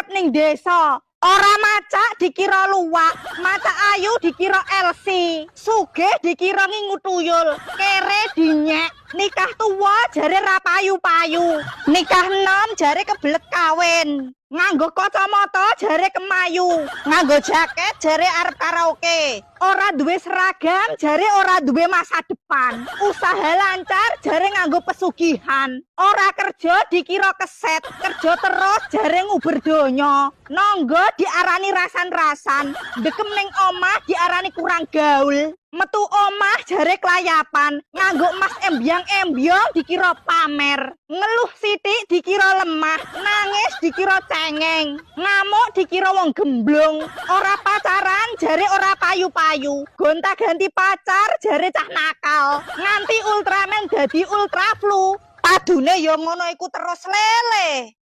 Urip ning desa. Ora macak dikira luwak, macak ayu dikira LC, sugih dikira ngingu tuyul, kere dinyek, nikah tuwa jare ra payu-payu, nikah enom jare kebelet kawin, nganggo kacamata jare kemayu, nganggo jaket jare arep karaoke, ora duwe seragam jare ora duwe masa depan, usaha lancar jare nganggo pesugihan, ora kerja dikira keset, kerja terus jare nguber donya, nonggo diarani rasan-rasan, dekem ning omah diarani kurang gaul, metu omah jare kelayapan, nganggo emas embyang-embyong dikira pamer, ngeluh sithik dikira lemah, nangis dikira cengeng, ngamuk dikira wong gemblung, ora pacaran jare ora payu-payu, gonta-ganti pacar jare cah nakal, nganti Ultraman dadi Ultra Flu, padune ya ngono iku terus lele.